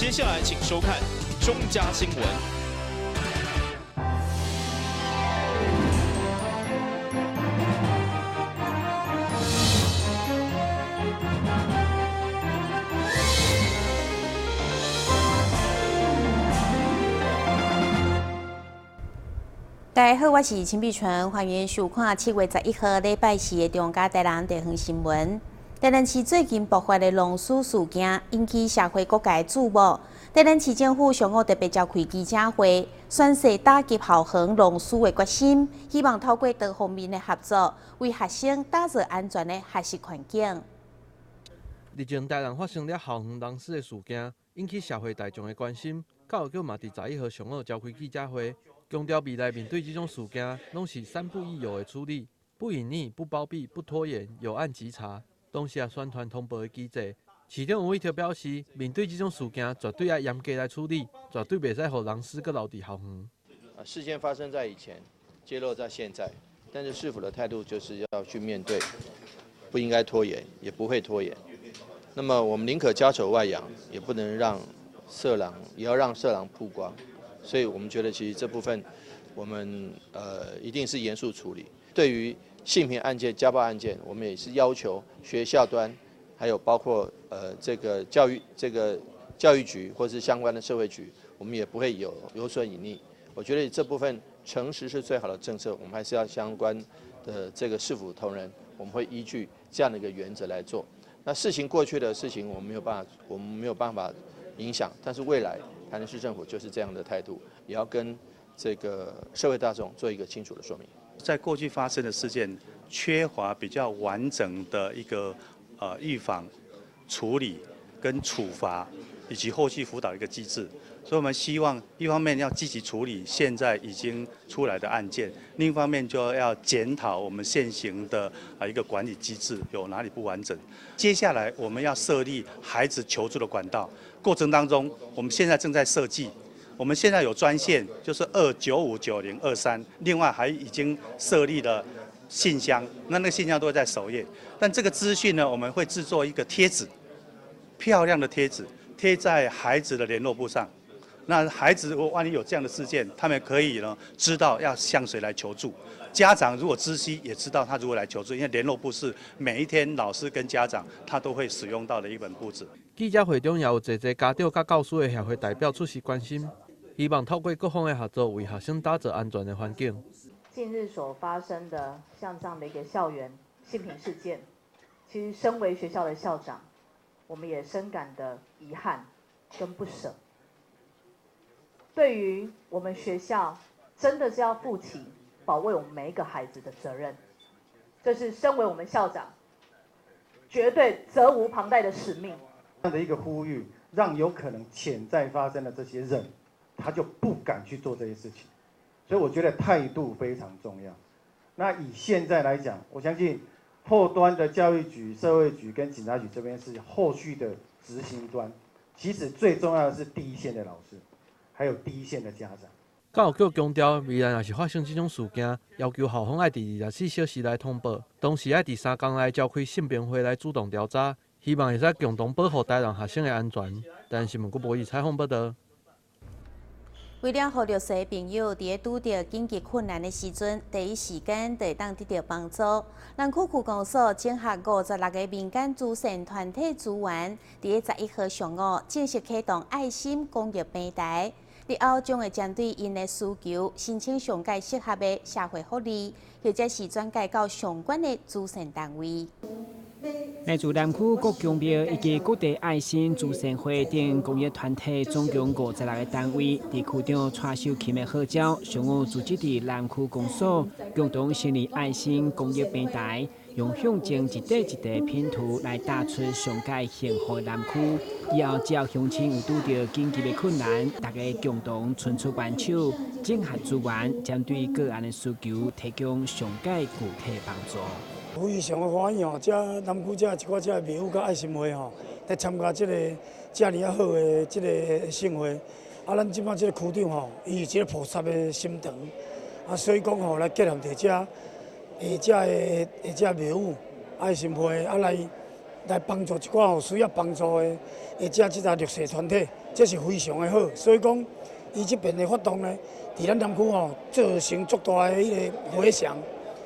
接下來請收看中嘉新聞。大家好，我是陳碧純，歡迎收看7月11號禮拜四的中嘉台南地方新聞。台南市最近爆發的狼師事件，引起社會各界注目。台南市政府上午特別召開記者會，宣示打擊校園狼師的決心，希望透過多方面的合作，為學生打造安全的學習環境。日前台南發生了校園狼師的事件，引起社會大眾的關心。教育局嘛佇11號上午召開記者會，強調未來面對這種事件，攏是三不一有的處理：不隱匿、不包庇、不拖延，有案即查。當時也宣傳通報的機制，市長黃偉哲表示，面對這種事件，絕對愛嚴格來處理，絕對袂使予狼師閣留佇校園。事件發生在以前，揭露在現在，但是市府的態度就是要去面對，不應該拖延，也不會拖延。那麼我們寧可家醜外揚，也不能讓色狼，也要讓色狼曝光。所以我們覺得其實這部分，我們一定是嚴肅處理。對於性平案件、家暴案件，我們也是要求學校端，還有包括這個教育這個教育局或是相關的社會局，我們也不會有所隱匿。我覺得這部分誠實是最好的政策，我們還是要相關的這個市府同仁，我們會依據這樣的一個原則來做。那事情過去的事情，我們沒有辦法，我們沒有辦法影響，但是未來台南市政府就是這樣的態度，也要跟這個社會大眾做一個清楚的說明。在過去發生的事件，缺乏比較完整的一個預防、處理跟處罰，以及後續輔導一個機制。所以我們希望一方面要積極處理現在已經出來的案件，另一方面就要檢討我們現行的一個管理機制有哪裡不完整。接下來我們要設立孩子求助的管道，過程當中我們現在正在設計。我們現在有專線，就是2959023，另外還已經設立了信箱，那個信箱都會在首頁。但這個資訊呢，我們會製作一個貼紙，漂亮的貼紙，貼在孩子的聯絡簿上。那孩子如果萬一有這樣的事件，他們可以呢知道要向誰來求助。家長如果知悉，也知道他如何來求助，因為聯絡簿是每一天老師跟家長他都會使用到的一本簿子。記者會中也有濟濟家長佮教師的協會代表出席關心。希望透過各方的合作，為學生打造安全的環境。近日所發生的像這樣的一個校園性平事件，其實身為學校的校長，我們也深感的遺憾跟不捨。對於我們學校，真的是要負起保衛我們每一個孩子的責任，這是身為我們校長絕對責無旁貸的使命。這樣的一個呼籲，讓有可能潛在發生的這些人，他就不敢去做這些事情，所以我覺得態度非常重要。那以現在來講，我相信後端的教育局、社會局跟警察局這邊是後續的執行端，其實最重要的是第一線的老師，還有第一線的家長。教育局強調，未來若是發生這種事件，要求校方愛佇24小時內通報，同時愛佇3工內召開性平會來主動調查，希望會使共同保護台南學生的安全。台南新聞閣無伊採訪報導。為了予弱勢朋友佇咧拄著緊急困難的時陣，第一時間就會當得著幫助。南區區公所整合56個民間慈善團體資源，佇咧11號上午正式啟動愛心公益平台。日後將會針對𪜶的需求，申請上蓋適合的社會福利，或者是轉介到相關的慈善單位。來自南區各宮廟以及各地愛心慈善會等公益團體，總共56個單位，佇區長蔡秀琴的號召，上午組織佇南區公所，共同成立愛心公益平台，用向前一塊一塊拼圖來搭出上蓋幸福的南區。以後只要鄉親有拄著緊急的困難，大家共同伸出援手，整合資源，針對個案的需求，提供上蓋具體幫助。非常的歡喜吼，這南區這一寡這廟宇佮愛心會吼，來參加這個遮爾仔好的這個盛會。啊，咱這擺這個區長吼，伊是一個菩薩的心腸，啊，所以講吼，來結合佇遮下遮的下遮廟宇愛心會，啊來幫助一寡吼需要幫助的下遮這個弱勢團體。這是非常的好。所以講，伊這邊的活動呢，佇咱南區吼造成足大的彼个迴響，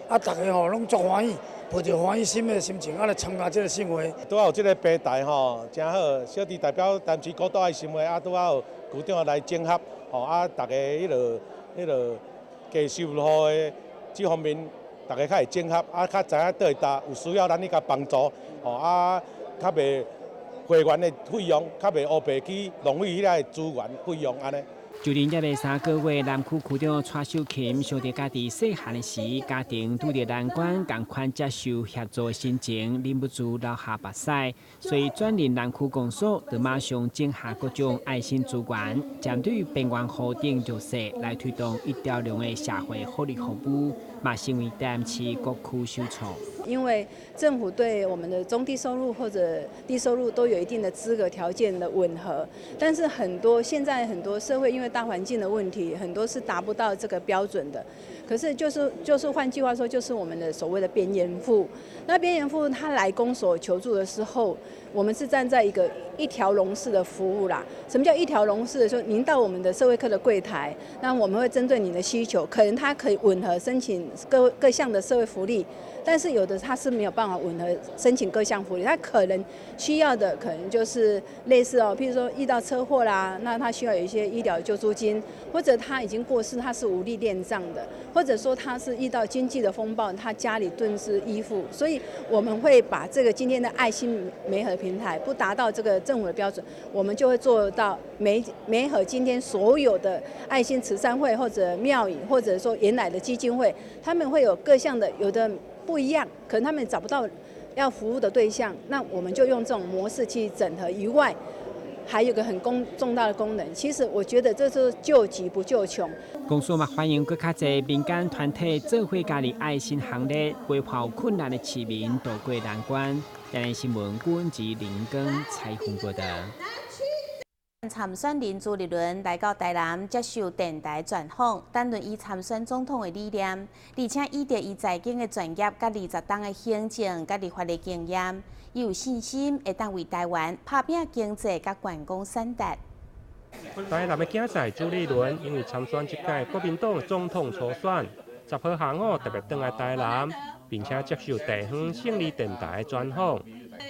啊，逐家吼攏足歡喜，抱著歡喜心的心情啊來參加這个盛會。拄仔有這个平台吼，誠好，小弟代表台南市古道愛心會啊，拄仔有區長來整合，吼啊，逐家彼个低收入戶的這方面，逐家較會整合，啊，較知影佗會搭有需要咱去共幫助，吼啊，較袂會員的費用，較袂烏白去浪費彼个資源費用按呢。就連猶未3個月，南區區長蔡秀琴想著家己細漢時，家庭拄著難關，仝款接受協助的心情，忍不住流下目屎，所以轉任南區公所，就馬上整合各種愛心資源，針對邊緣戶等弱勢來推動一條龍的社會福利服務，嘛成為台南市各區首創。因為政府對我們的中低收入或者低收入都有一定的資格條件的吻合，但是很多現在很多社會因為大環境的問題，很多是達不到這個標準的。可是就是換句話說，就是我們的所謂的邊緣戶。那邊緣戶他來公所求助的時候，我們是站在一個一條龍式的服務啦。什麼叫一條龍式的？說您到我們的社會課的櫃檯，那我們會針對你的需求，可能他可以吻合申請各各項的社會福利，但是有的他是沒有辦法吻合申請各項福利，他可能需要的可能就是類似哦，譬如說遇到車禍啦，那他需要有一些醫療救助金，或者他已經過世，他是無力殮葬的，或者說他是遇到經濟的風暴，他家裡頓失依附，所以我們會把這個今天的愛心媒合平台不達到這個政府的標準，我們就會做到媒媒合今天所有的愛心慈善會或者廟宇，或者說原來的基金會，他們會有各項的有的不一樣，可能他們找不到要服務的對象，那我們就用這種模式去整合。以外，還有個很重大的功能，其實我覺得這是救急不救窮。公所嘛歡迎閣較濟民間團體做伙加入愛心行列，陪伴有困難的市民渡過難關。台南新聞郭文吉林根採訪報導。參選人朱立倫來到台南接受電台專訪，談論伊參選總統的理念，而且依著伊財經的專業、佮20冬的行政、佮立法的經驗，伊有信心會當為台灣拍拚經濟佮觀光產業。台南的囝婿朱立倫因為參選這屆國民黨總統初選，10號下午特別轉來台南，並且接受地方勝利電台的專訪。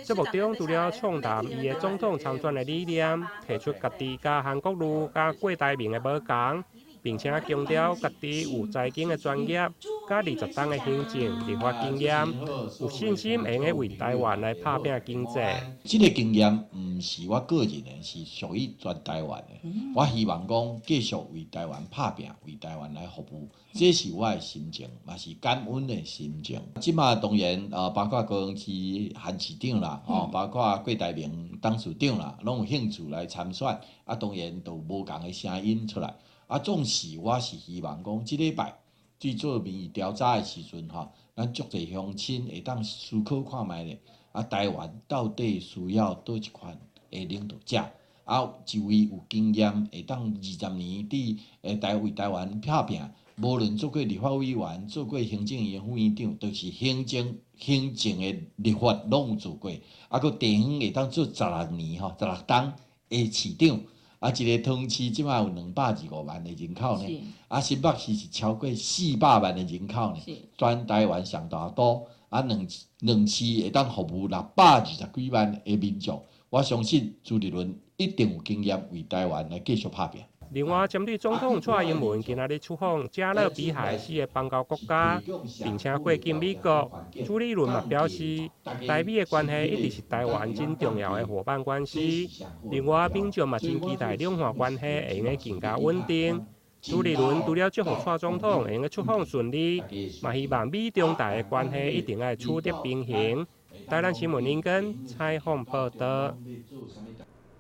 節目中除了暢談伊的總統參選的理念，提出家己佮韓國瑜佮郭台銘的無仝，並且強調家己有財經的專業，佮20冬的行政立法經驗，有信心會用得為台灣來拍拚經濟。這个經驗毋是我個人的，是屬於全台灣的。我希望講繼續為台灣拍拚，為台灣來服務，這是我的心情，嘛是感恩的心情。這馬當然包括高雄市韓市長啦，吼，包括郭台銘董事長啦，攏有興趣來參選。啊，當然都有無仝的聲音出來。啊，總是我是希望講，這禮拜去做民意調查的時陣吼，咱足濟鄉親會當思考看覓咧。啊，台灣到底需要佗一款的領導者？啊，一位有經驗，會當20年佇為台灣拍拚，無論做過立法委員，做過行政院副院長，就是行政的立法攏有做過。啊，閣地方會當做16年吼，16冬的市長。啊，一个湯市這馬有225萬的人口呢，啊，新北市是超過400萬的人口呢，全台灣上大都，啊，兩市會當服務620幾萬的民眾，我相信朱立倫一定有經驗為台灣來繼續拍拚。另外，針對總統蔡英文今仔日出訪加勒比海四个邦交國家，並且過境美國，朱立倫嘛表示，台美的關係一直是台灣真重要的夥伴關係。另外，民眾嘛真期待兩岸關係會用得更加穩定。朱立倫除了祝福蔡總統會用得出訪順利，嘛希望美中台的關係一定愛取得平衡。台南新聞林根採訪報導。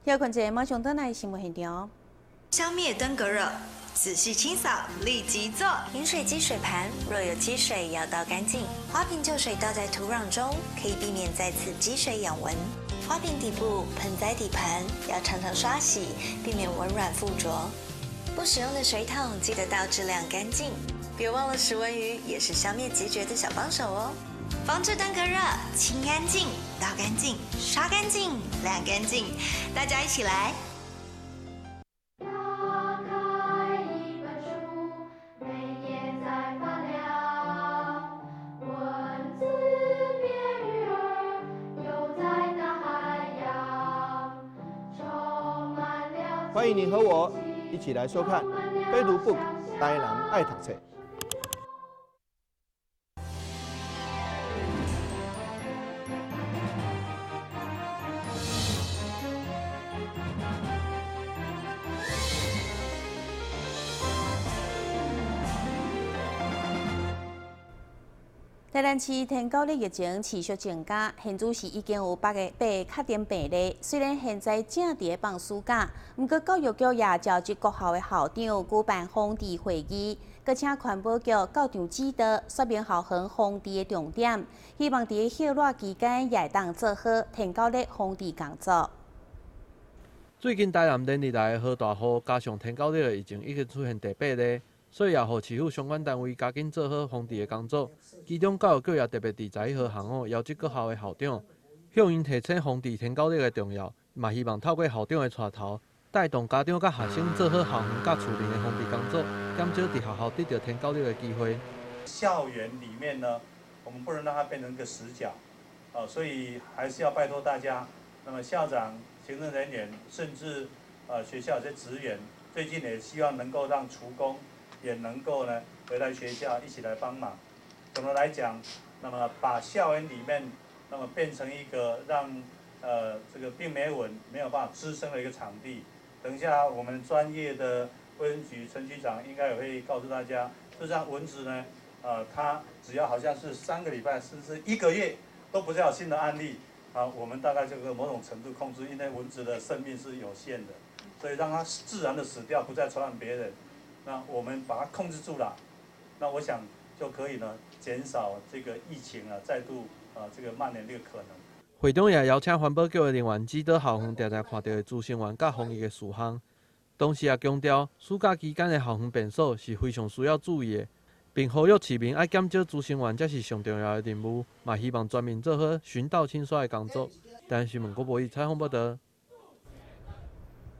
休睏者馬上轉來新聞現場。消滅登革熱，仔細清掃，立即做。飲水機水盤若有積水，要倒乾淨。花瓶舊水倒在土壤中，可以避免再次積水養蚊。花瓶底部、盆栽底盤要常常刷洗，避免蚊卵附着。不使用的水桶記得倒置晾乾淨。別忘了食蚊魚也是消滅孑孓的小幫手哦。防治登革熱，清乾淨，倒乾淨，刷乾淨，晾乾淨，大家一起來。欢迎你和我一起来收看《非读 book 台南爱读册》。台南市天狗日疫情持续增加，现在是已经有8个确诊病例。虽然现在正伫咧放暑假，毋过教育局也召集各校的校长举办防治会议，阁请环保局到场指导，说明校园防治的重点，希望伫咧歇热期间也会当做好天狗日防治工作。最近台南连日来的豪大雨，加上天狗日的疫情已经出现第8例。所以也予市府相关单位加紧做好防治的工作。其中教育局也特别伫11号下午邀集各校的校长，向𪜶提醒防治天狗日的重要，嘛希望透过校长的带头，带动家长佮学生做好校园佮厝边的防治工作，减少伫学校得著天狗日的机会。校园里面呢，我们不能让它变成一个死角，啊，所以还是要拜托大家，那么校长、行政人员，甚至学校这些职员，最近也希望能够让厨工也能够呢回来学校一起来帮忙。总的来讲，那么把校园里面那么变成一个让这个病媒蚊没有办法滋生的一个场地。等一下我们专业的卫生局陈局长应该也会告诉大家，就像蚊子呢，它只要好像是3个礼拜甚至1个月都不是有新的案例啊，我们大概这个某种程度控制，因为蚊子的生命是有限的，所以让它自然的死掉，不再传染别人。那我们把它控制住了，那我想就可以呢减少这个疫情啊再度啊这个蔓延这个可能。会长也邀请环保局的人员指导校园常常看到的资生员佮防疫的事项，同时也强调暑假期间的校园便所是非常需要注意的，并呼吁市民爱减少资生员，才是上重要的任务，嘛希望全民做好巡道清刷的工作。台新闻郭博义采访报道。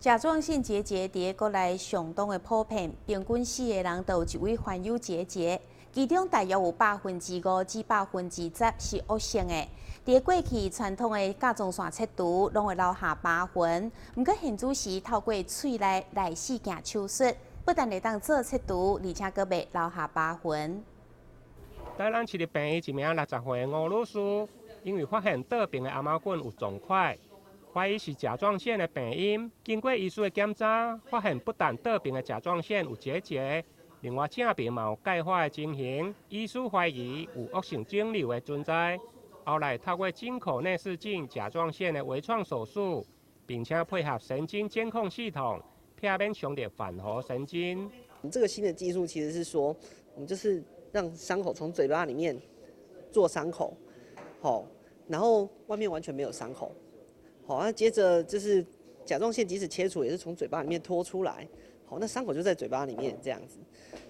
甲状腺结节伫国内相当的普遍，平均4个人都有一位患有结节，其中大约有5%至10%是恶性的。伫过去传统的甲状腺切除，拢会留下疤痕，毋过现如时透过喙内内视镜手术，不但会当做切除，而且阁袂留下疤痕。台南市立病院一名60岁的吴女士，因为发现倒边的頷毛菌有肿块。怀疑是甲状腺的病因，经过医师的检查，发现不但倒边的甲状腺有结节，另外正边嘛有钙化的情形。医师怀疑有恶性肿瘤的存在。后来透过经口内视镜甲状腺的微创手术，并且配合神经监控系统，避免伤到反颌神经。这个新的技术其实是说，我们就是让伤口从嘴巴里面做伤口，好，然后外面完全没有伤口。好，那接着就是甲状腺，即使切除也是从嘴巴里面拖出来。好，那伤口就在嘴巴里面这样子。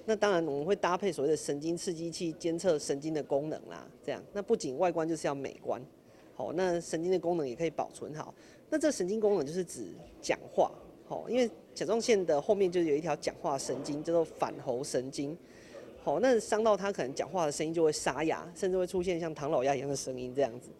那当然我们会搭配所谓的神经刺激器监测神经的功能啦，这样。那不仅外观就是要美观，好，那神经的功能也可以保存好。那这神经功能就是指讲话，好，因为甲状腺的后面就有一条讲话神经，叫做反喉神经。好，那伤到它可能讲话的声音就会沙哑，甚至会出现像唐老鸭一样的声音这样子。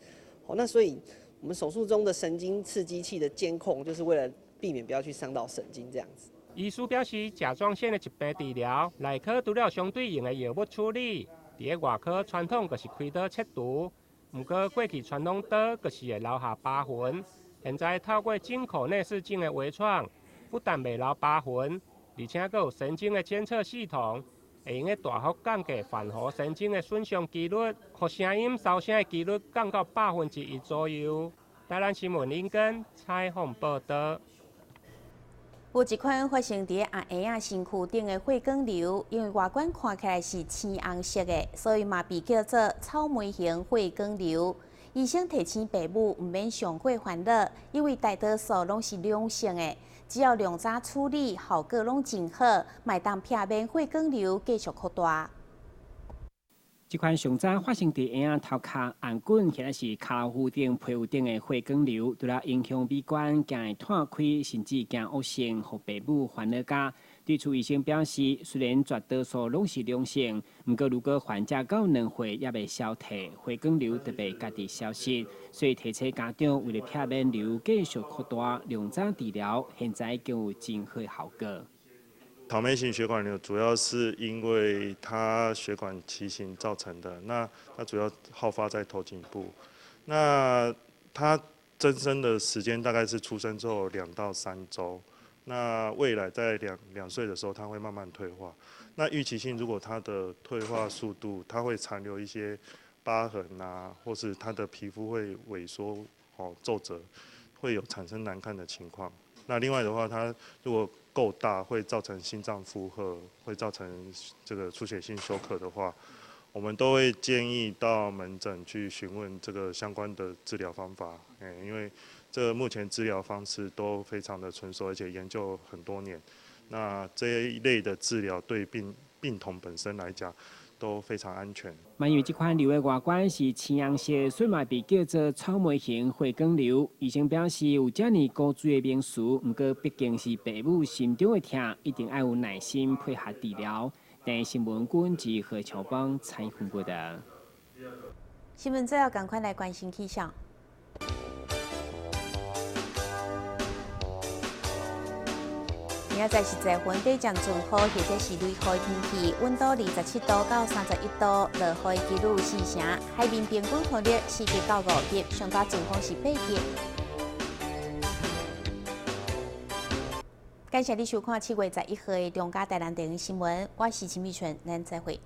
好，那所以我们手术中的神经刺激器的监控，就是为了避免不要去伤到神经这样子。医师表示，甲状腺的疾病治疗，内科除了相对应的药物处理，伫咧外科传统就是开刀切除。毋过过去传统刀就是会留下疤痕，现在透过经口内视镜的微创，不但袂留疤痕，而且阁有神经的监测系统，会用得大幅降低反颌神经的损伤几率，予声音收声的几率降到1%左右。台南新闻林根采访报道。有一款发生伫阿婴仔身躯顶的血管瘤，因为外观看起来是青红色的，所以嘛被叫做草莓型血管瘤。医生提醒父母毋免上过烦恼，因为大多数拢是良性的，只要量早处理，效果拢真好，嘛会当避免血管瘤继续扩大。这款上早发生伫婴仔头壳、红滚，或者是跤肤顶、皮肤顶的血管瘤，除了影响美观，惊会断开，甚至惊恶性，予父母烦恼甲。對此醫生表示，雖然絕多數攏是良性，毋過如果患者到2歲猶未消退，血管瘤就會家己消失。所以提醒家長為了避免瘤繼續擴大，量早治療，現在已經有真好效果。草莓型血管瘤主要是因為它血管畸形造成的，那它主要好發在頭頸部，那它增生的時間大概是出生之後2到3週，那未來在2歲的時候，它會慢慢退化。那預期性如果它的退化速度，它會殘留一些疤痕啊，或是它的皮膚會萎縮、皺褶，會有產生難看的情況。那另外的話，它如果夠大，會造成心臟負荷，會造成這個出血性休克的話，我們都會建議到門診去詢問這個相關的治療方法。因為這個目前治療方式都非常的成熟，而且研究很多年。那這一類的治療對病童本身來講都非常安全。嘛，因為這款瘤的外觀是青紅色，所以嘛被叫做草莓型血管瘤。醫生表示，有遮爾古錐的名詞，毋過畢竟是父母心中的疼，一定愛有耐心配合治療。電視新聞君是何秋邦採訪報導。新聞最後，趕快來關心氣象。明仔載是濟雲底將陣雨，或者是雷雨天氣，溫度27度到31度，落雨的幾率4成。海面平均風力4級到5級，上大陣風是8級。感謝你收看7月11號的中嘉台南電視新聞，我是陳美純，咱再會。